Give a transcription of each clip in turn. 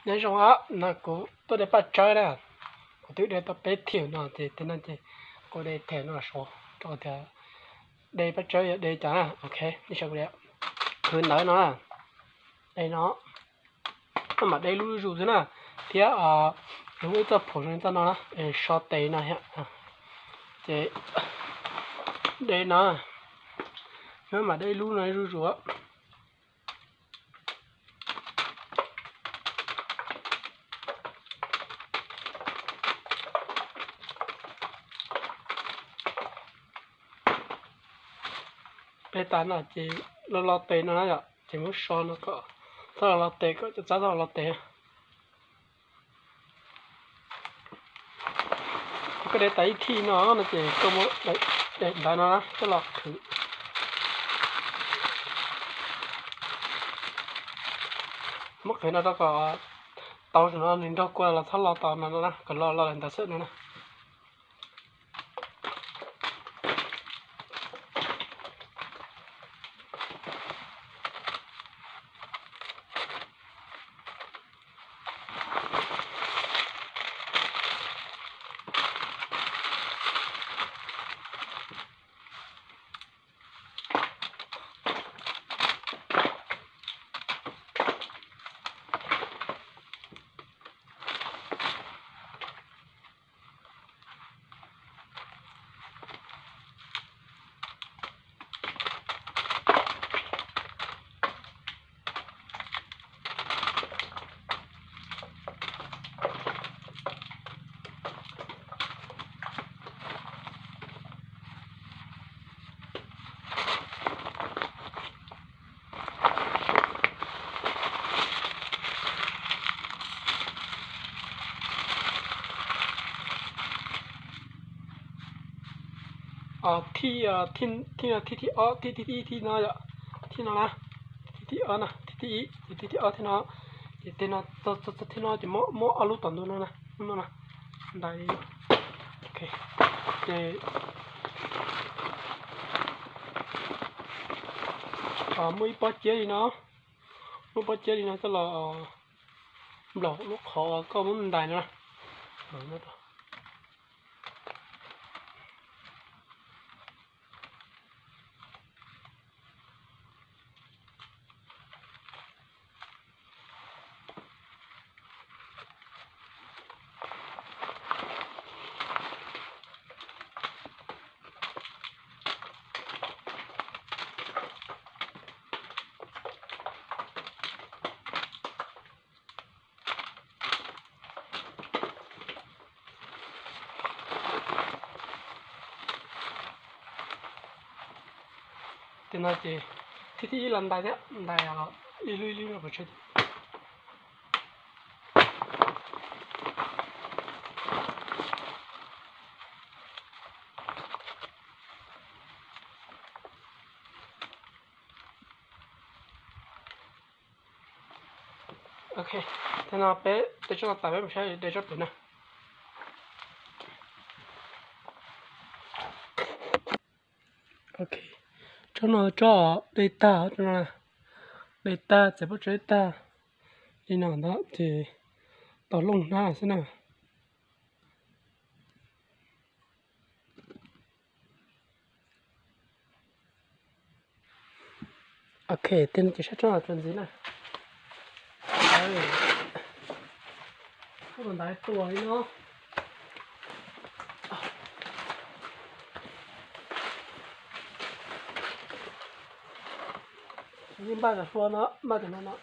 Nyob zoo os, no kuv tuaj de paj tsawb na. Kuv twb de tau peb thiv no ces tej no ces kuv de them no saud rau tias de paj tsawb yog de cas na. Ok, nej saib kuv de, khwv ntawd no, de no, no mam de lub zuj zus xwb na, thiab zoo ib txoj phaum zoo li txoj no na, so tes no thiab. Ces de no, mam de lub no zuj zus. De tas no ces lo lo tes no na yom, ces muab so no kom txhob lo lo tes, kom cov txab txhob lo lo tes. Koj de tas ib thij no no ces koj muab de ntawd no na coj los qhwv. Muab qhwv no rau kom tau, tam no nws nrog kua los txhob lo tau no na, kom lo lo lawm ntawd xwb no na. Thij, thij, thij thib ob, thij thib ib, thij no yom, thij no na, thij thib ob na, thij thib ib ces thij thib ob thij no, ces tej no, thij no ces muab ob lub tom ntug no na, lub no na, ntais li no. Ces muaj ib pob ciab li no, muaj pob ciab li no coj los nplaum lub qhov koj muab ntais no na. Tej no ces thib thib ib los ntais thiab, ntais ib lub ib lub no pes tsawg. Ok, tag no peb de tsob no tas peb mus saib de tsob pem na. Ok, tsob no tsob de tag, de tag txiav pob tsawb tag li no ntag ces tau looj hnab xwb na. Ok, tej no ces sab tsob no tso ntxiv na. Ua tus ntaiv tuaj li no. Yeej npaj cov hlua no, npaj cov no no.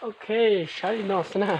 Ok, saib li no xwb na.